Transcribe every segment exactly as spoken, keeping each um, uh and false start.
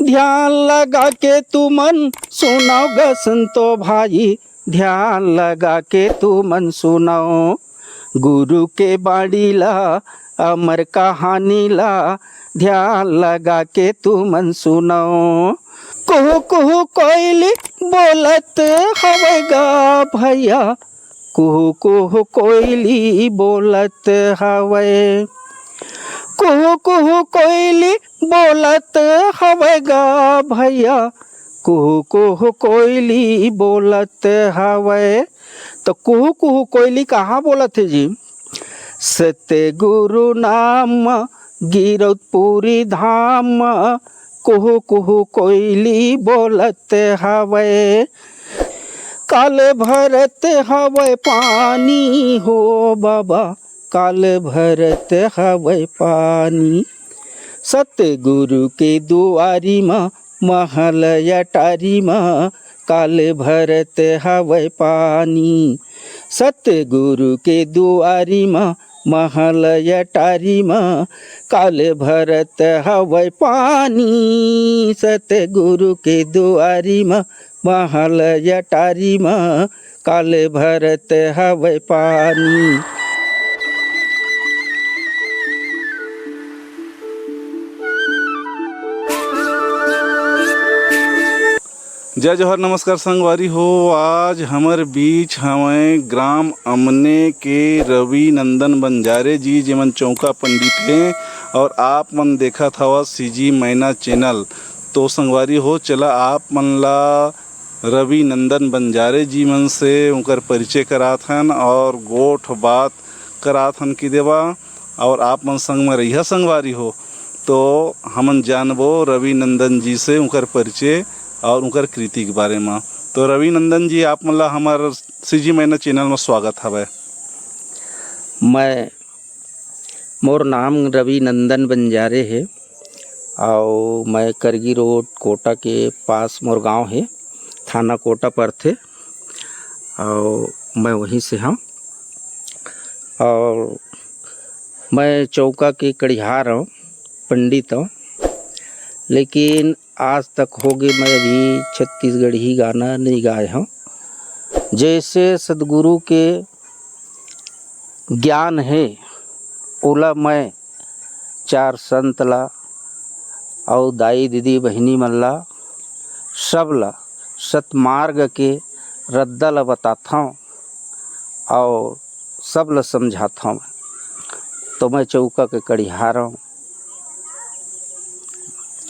ध्यान लगा के तुमन सुनव ग संतो भाई, ध्यान लगा के तुमन सुनव। गुरु के बाणी ला, अमर कहानी ला, ध्यान लगा के तुमन सुनव। कुहू कुहू कोयली बोलत हवय गा भैया, कुहू कुहू कोयली बोलत हवय। कुहू कुहू कोयली बोलत हवय गा भैया, कुहू कुहू कोयली बोलत हवय। तो कुहू कुहू कोयली कहाँ बोलत हे जी? सत्य गुरु नाम म गिरौदपुरी धाम म कुहू कुहू कोयली बोलत हवय। काल भरत हवय पानी हो बाबा, काल भरत हवय पानी। सतगुरु के दुआरी म, महल अटारी म, काल भरत हवय पानी। सतगुरु के दुआरी म, महल अटारी म, काल भरत हवय पानी। सतगुरु के दुआरी म, महल अटारी म, काल भरत हवय पानी। जय जोहार, नमस्कार संगवारी हो। आज हमर बीच हवय ग्राम अमने के रवि नंदन बंजारे जी, जेमन चौका पंडित हे और आप मन देखत हवा सीजी मैना चैनल। तो संगवारी हो, चला आप मन ला रवि नंदन बंजारे जी मन से उनकर परिचय करात हन और गोठ बात करात हन कि देवा, और आप मन संग में रहिया संगवारी हो, तो हमन जानबो रवि नंदन जी से उनकर परिचय और उनकर कृति के बारे में। तो रवि नंदन जी, आप मन ला हमर सीजी मैना चैनल में स्वागत हवय। मैं, मोर नाम रवि नंदन बंजारे हे, अउ मैं करगी रोड कोटा के पास मोर गांव हे, थाना कोटा परथे, अउ मैं वहीं से हंव। अउ मैं चौका के कड़िहार हंव, पंडित हंव, लेकिन आज तक होगे मैं अभी छत्तीसगढ़ी गाना नइ गाए हंव। जैसे सदगुरु के ज्ञान हे, ओला मैं चार संत ला अउ दाई दीदी बहिनी मन ला, सब ला सतमार्ग के रद्दा ला बताथंव अउ सब ला समझाथंव। तो मैं चौका के कड़िहार हंव।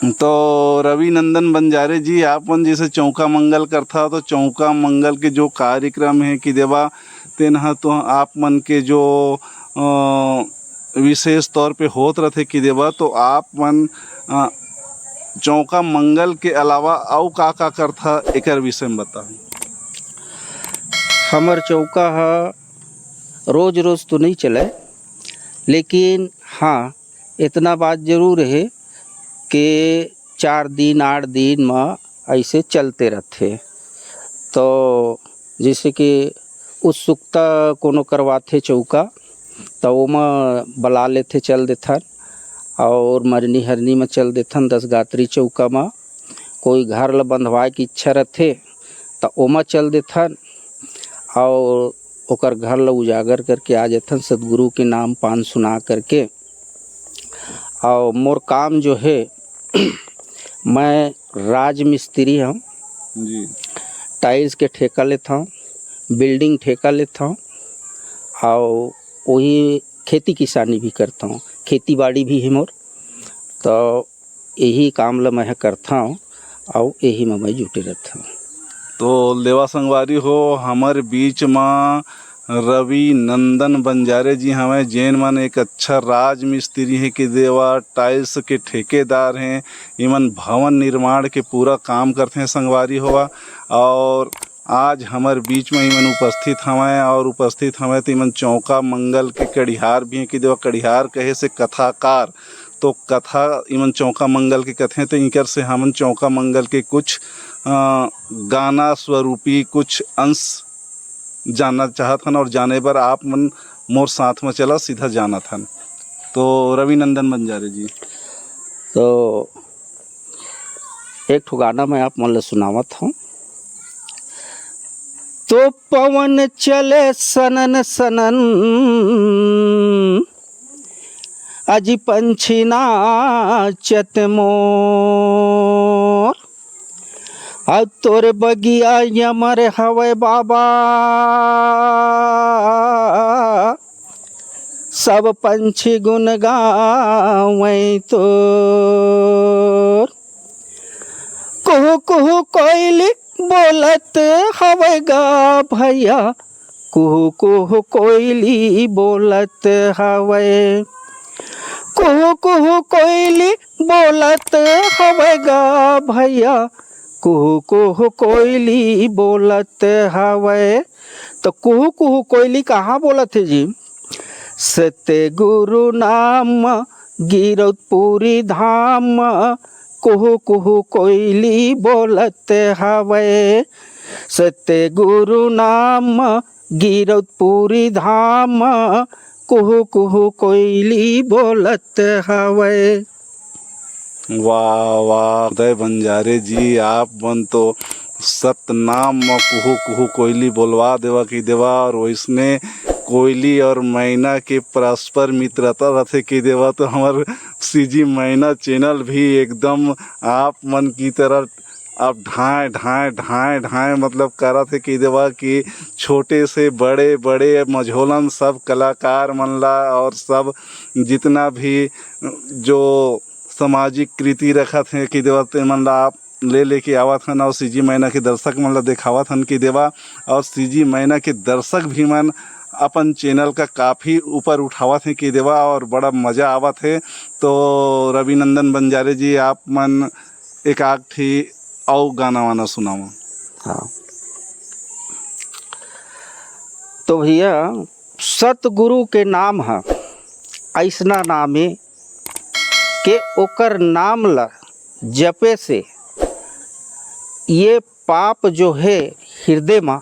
तो रवि नंदन बंजारे जी, आप मन जैसे चौका मंगल करथा, तो चौका मंगल के जो कार्यक्रम हे कि देवा, तेन ह तो आप मन के जो, अ, विशेष तौर पे होत रथे कि देवा, तो आप मन, अ, चौका मंगल के अलावा अउ का-का करथा, एकर विषय में बताओ। हमर चौका ह रोज-रोज तो नइ चलय, लेकिन हाँ, इतना बात जरूर हे कि चार दिन, आठ दिन म अइसे चलते रथे। तो जैसे कि उत्सुकता कोनो करवाथे चौका, त ओमा बला लेथे, चल देथन। और मरनी हरनी म चल देथन, दस गात्री चौका म। कोई घर ल बंधवाए के इच्छा रथे, त ओमा चल देथन। और ओकर घर ल उजागर करके आ जाथन, सदगुरु के नाम पान सुना करके। और मोर काम जो हे, मैं राजमिस्त्री हंव जी। टाइल्स के ठेका लेथंव, बिल्डिंग ठेका लेथंव, अउ वही खेती किसानी भी करथंव, खेती बाड़ी भी हे मोर। तो यही काम ल मैं ह करथंव, अउ यही म मैं जुटे रथंव। तो लेवा संगवारी हो, हमर बीच म रवि नंदन बंजारे जी हवंय, जेन मन एक अच्छा राजमिस्त्री हे कि देवा, टाइल्स के ठेकेदार हे, इमन भवन निर्माण के पूरा काम करथे संगवारी होवा। और आज हमर बीच म इमन उपस्थित हवंय और उपस्थित हवंय तो इमन चौका मंगल के कड़िहार भी हे कि देवा, कड़िहार कहे से कथाकार, तो कथा इमन चौका मंगल के कथे, तो इनकर से हमन चौका मंगल के कुछ, अ, गाना स्वरूपी कुछ अंश जानना चाहत हन और जाने बर आप मन मोर साथ म चला, सीधा जानत हन। तो रवि नंदन बंजारे जी। तो एक ठो गाना मैं आप मन ल सुनावत हूँ। तो पवन चले सनन सनन, अजी पंछी नाचत मोर। अउ तोर बगिया अमर हवय बाबा, सब पंछी गुन गावय तोर। कुहू कुहू कोयली बोलत हवय गा भैया, कुहू कुहू कोयली बोलत हवय। कुहू कुहू कोयली बोलत हवय गा भैया, कुहू कुहू कोयली बोलत हवय। तो कुहू कुहू कोयली कहाँ बोलत हे जी? सत्य गुरु नाम गिरौदपुरी धाम, कुहू कुहू कोयली बोलत हवय। सत्य गुरु नाम गिरौदपुरी धाम, कुहू कुहू कोयली बोलत हवय। वाह वाह, उदय बंजारे जी, आप मन तो सतनाम म कुहू कुहू कोयली बोलवा देवा की देवा, और वैसने कोयली और मैना के परस्पर मित्रता रथे की देवा, तो हमर सीजी मैना चैनल भी एकदम आप मन की तरह अब ढाए ढाए ढाए ढाए मतलब करत हे की देवा कि छोटे से बड़े, बड़े मझोलन सब कलाकार मन ला और सब जितना भी जो सामाजिक कृति रखत हे की देवा, ते मन ला आप ले लेके आवत हन और सीजी मैना के दर्शक मन ला देखावत हन की देवा, और सीजी मैना के दर्शक भी मन अपन चैनल का काफ़ी ऊपर उठावत हे की देवा और बड़ा मज़ा आवत हे। तो रविनंदन बंजारे जी, आप मन एक आध ठी अउ गाना वाना सुनावा। हाँ। तो भैया, सतगुरु के नाम ह अइसना नाम ए के ओकर नाम ल जपे से ये पाप जो हे हृदय म,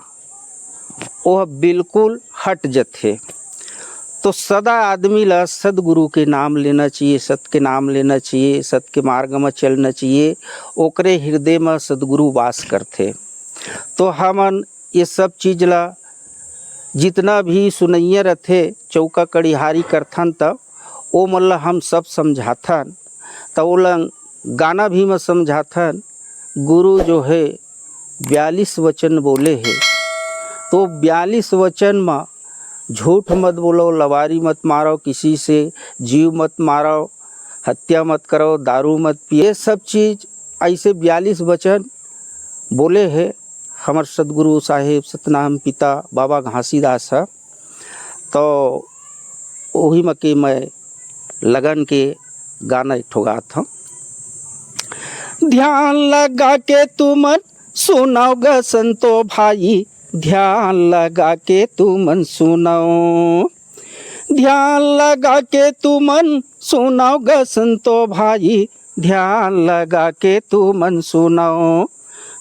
ओह बिल्कुल हट जथे। तो सदा आदमी ला सदगुरु के नाम लेना चाहिए, सत के नाम लेना चाहिए, सत के मार्ग म चलना चाहिए। ओकरे हृदय म सदगुरु वास करथे। तो हमन ये सब चीज ला, जितना भी सुनइया रथे, चौका कड़िहारी करथन, त ओ मन ला हम सब समझाथन, त ओला गाना भी म समझाथन। गुरु जो है बयालीस वचन बोले हे, तो बयालीस वचन म झूठ मत बोलो, लवारी मत मारो, किसी से जीव मत मारो, हत्या मत करो, दारू मत पिए, ये सब चीज ऐसे बयालीस वचन बोले हे हमर सदगुरु साहेब सतनाम पिता बाबा घासीदास ह। तो ओही म के मैं लगन के गाना एक ठो गात हूँ। ध्यान लगा के तुमन सुनव ग संतो भाई, ध्यान लगा के तुमन सुनव, ध्यान लगा के तुमन सुनव ग संतो भाई, ध्यान लगा के तुमन सुनव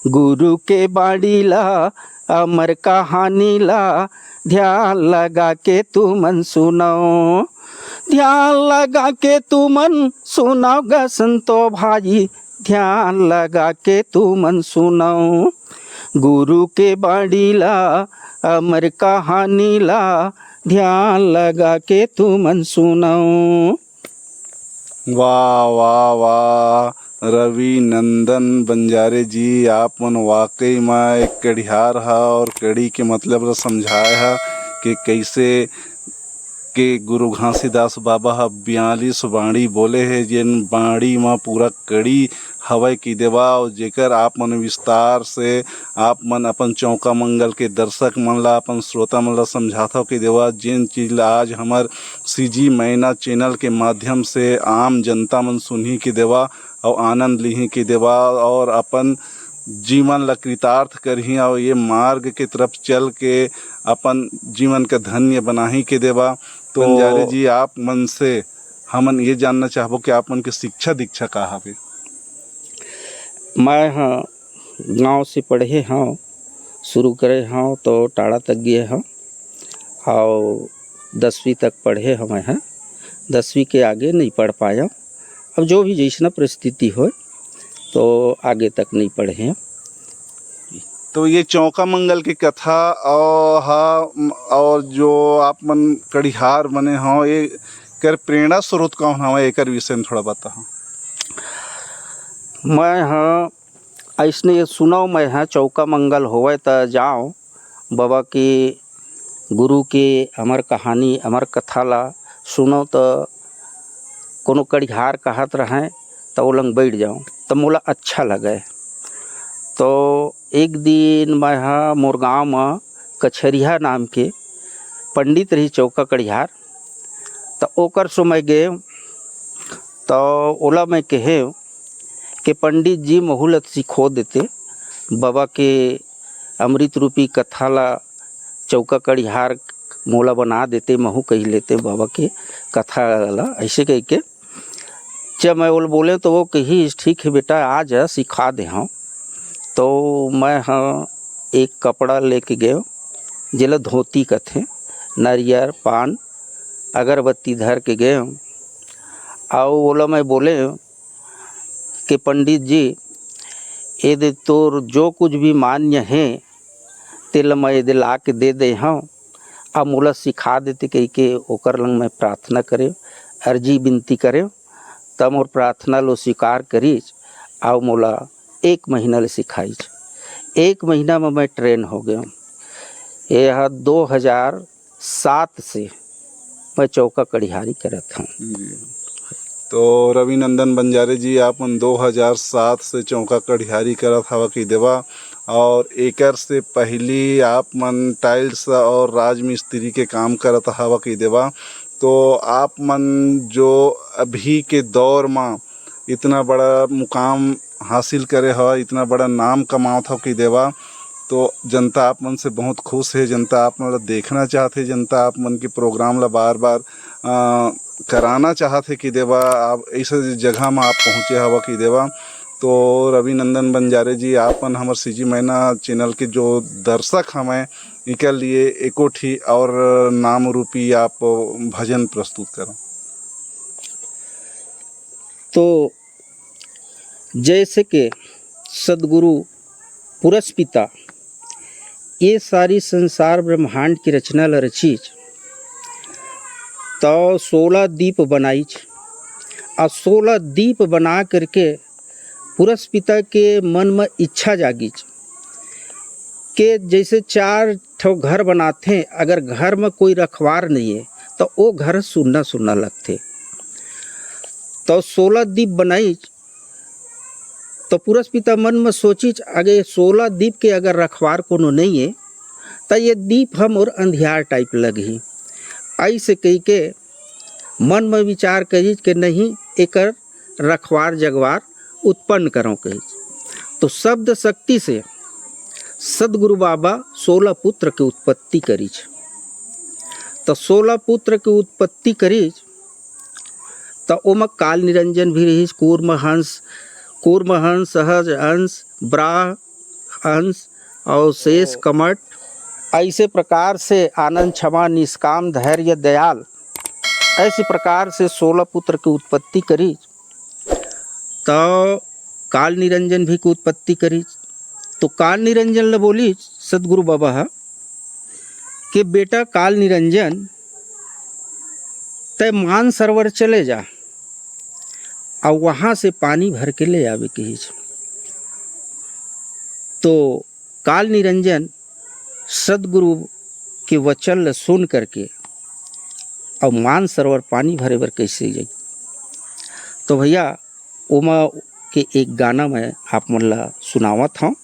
गुरु के बाणी ला, अमर कहानी ला, ध्यान लगा के तुमन सुनव। ध्यान लगा के तुमन सुनव ग संतो भाई, ध्यान लगा के तुमन सुनव गुरु के बाणी ला, अमर कहानी ला, ध्यान लगा के तुमन सुनव। वाह वाह वाह, रवि नंदन बंजारे जी, आप मन वाकई म एक कड़िहार ह और कड़ी के मतलब ल समझाए ह कि कैसे के गुरु घासीदास बाबा ह बयालीस बाणी बोले हे, जेन बाणी म पूरा कड़ी हवय कि देवा, अउ जेकर आप मन विस्तार से, आप मन अपन चौका मंगल के दर्शक मन ला, अपन श्रोता मन ला समझाथव कि देवा, जेन चीज ला आज हमर सीजी मैना चैनल के माध्यम से आम जनता मन सुनही कि देवा, अउ आनंद लिही कि देवा, और अपन जीवन ला कृतार्थ करही, और ये मार्ग के तरफ चल के अपन जीवन के धन्य बनाही के देवा। तो बंजारे जी, आप मन से हमन ये जानना चाहबो कि आप मन के शिक्षा दीक्षा का हवे? मैं ह गांव से पढ़े हव, शुरू करे हव तो टाड़ा तक गे हव, और दसवीं तक पढ़े हव मैं ह। दसवीं के आगे नहीं पढ़ पाया। अब जो भी जैसना परिस्थिति होय, तो आगे तक नहीं पढ़े। तो ये चौका मंगल की कथा और हा, और जो आप मन कड़िहार बने हो, ये कर प्रेरणा स्रोत कौन हवे, एकर विषय में थोड़ा बताओ। मैं हाँ अइसने सुनव, मैं हाँ चौका मंगल होवय त जाओ बाबा के, गुरु के अमर कहानी, अमर कथा ला सुनव, त कोनो कड़िहार कहत रहय त ओलंग बैठ जाओ, त मोला अच्छा लगय। तो एक दिन मैं हा मोर गांव म कछरिया नाम के पंडित रही चौका कड़िहार, त ओकर सो मैं गेंव, त ओला मैं कहेंव कि पंडित जी, महू ल सिखो देते, बाबा के अमृत रूपी कथा ला चौका कड़िहार मोला बना देते, महू कही लेते बाबा के कथा ला, ऐसे कह के जब मैं ओला बोले तो वो कही, "ठीक है बेटा, आ जा, सिखा दे हम।" तो मैं ह एक कपड़ा लेके गेंव, जेला धोती कथे, नरियर, पान, अगरबत्ती धर के गेंव। अउ ओला मैं बोले कि पंडित जी, ये दे तोर जो कुछ भी मान्य हे, तेला मैं ये दे ला के दे दे हव, अब मोला सिखा देते कहिके ओकर लंग मैं प्रार्थना करे, अर्जी विनती करे, त मोर प्रार्थना लो स्वीकार करिस, अउ मोला एक महीना ले सिखाइस। एक महीना में मैं ट्रेन हो गेंव। ये ह दो हज़ार सात से मैं चौका कड़िहारी करत हूँ। जी। तो रविनंदन बंजारे जी, आप मन दो हज़ार सात से चौका कड़िहारी करत हवा कि देवा, और एकर से पहली आप मन टाइल्स और राजमिस्त्री के काम करत हवा कि देवा। तो आप मन जो अभी के दौर म इतना बड़ा मुकाम हासिल करे हव, इतना बड़ा नाम कमावत हव कि देवा, तो जनता आप मन से बहुत खुश हे। जनता आप मन ला देखना चाहत हे, जनता आप मन के प्रोग्राम ला बार-बार, अ, कराना चाहत हे कि देवा, आप ऐसे जगह म आप पहुँचे हव कि देवा। तो रविनंदन बंजारे जी, आप मन हमर सीजी मैना चैनल के जो दर्शक हवय, इकर लिए एको ठी और नाम रूपी आप भजन प्रस्तुत करव। तो जैसे के सदगुरु पुरस्पिता ये सारी संसार ब्रह्मांड की रचना ल रचिस, तो सोलह दीप बनाइस। आ सोलह दीप बना करके पुरस्पिता के मन म इच्छा जागिस के जैसे चार ठो घर बनाथे, अगर घर म कोई रखवार नइये, त ओ घर सुन्ना सुन्ना लगथे। त सोलह दीप बनाइस, त पुरस्पिता मन म सोचिस, अगे सोलह दीप के अगर रखवार कोनो नइये, त ये दीप ह मोर अंधियार type लगही। अइसे कहिके मन म विचार करिस के नहीं, एकर रखवार जगवार उत्पन्न करव कहिस। तो शब्द शक्ति से सदगुरु बाबा सोलह पुत्र के उत्पत्ति करिस। त सोलह पुत्र के उत्पत्ति करिस, त ओमा काल निरंजन भी रहिस, कूर्म हंस, कूर्म हंस, सहज हंस, ब्राह हंस और शेष कमट। ऐसे प्रकार से आनंद, क्षमा, निष्काम, धैर्य, दयाल, ऐसे प्रकार से सोलह पुत्र की उत्पत्ति करिस। त काल निरंजन भी की उत्पत्ति करिस। तो काल निरंजन ल बोलिस सदगुरु बाबा ह कि बेटा काल निरंजन, तय मानसरोवर चले जा, अउ वहाँ से पानी भर के ले आबे कहिस। तो काल निरंजन सदगुरु के वचन ल सुन करके अउ मानसरोवर पानी भरे बर कइसे जाही। तो भैया, ओमा के एक गाना मैं आप मन ला सुनावत हंव।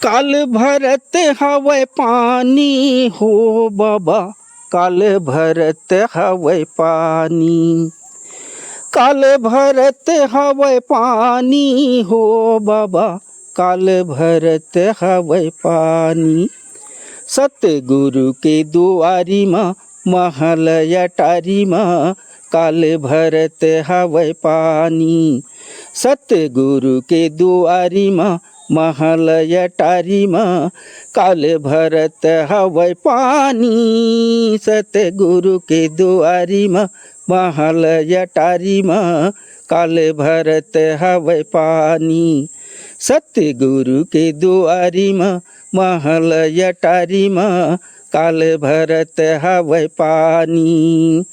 काल भरत हवय पानी हो बाबा, काल भरत हवय पानी, काल भरत हवय पानी हो बाबा, काल भरत हवय पानी। सतगुरु के दुआरी म महल अटारी म काल भरत हवय पानी। सतगुरु के दुआरी म महल अटारी म काल भरत हवय पानी। सतगुरु के दुआरी म महल अटारी म काल भरत हवय पानी। सतगुरु के दुआरी म महल अटारी म काल भरत हवय पानी।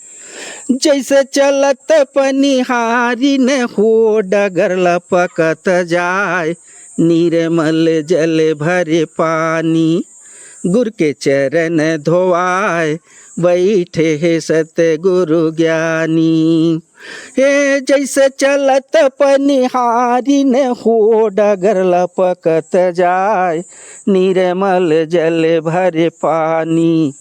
जैसे चलत पनिहारी ने हो डगर लपकत जाय, निर्मल जल भरे पानी। गुर के चरण धोवाय, बैठे हे सतगुरु ज्ञानी। हे जैसे चलत पनिहारी ने हो डगर लपकत जाय, निर्मल जल भरे पानी।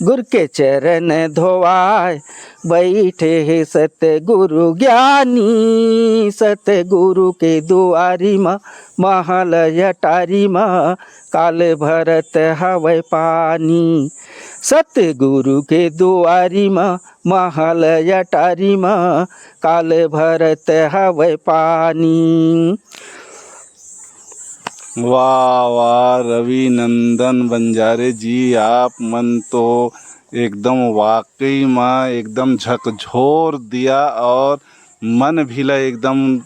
गुर के चरण धोवाय, बैठे हे सतगुरु ज्ञानी। सतगुरु के दुआरी म महल अटारी म काल भरत हवय पानी। सतगुरु के दुआरी म महल अटारी म काल भरत हवय पानी। वाह वाह, रविनंदन बंजारे जी, आप मन तो एकदम वाकई म एकदम झकझोर दिया और मन भी ला एकदम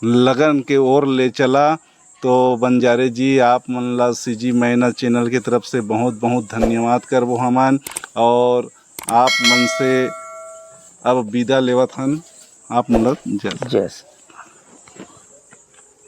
लगन के ओर ले चला। तो बंजारे जी, आप मन ला सीजी मैना चैनल के तरफ से बहुत बहुत धन्यवाद करबो हमन, और आप मन से अब विदा लेवत हन। आप मन ला जय। जय।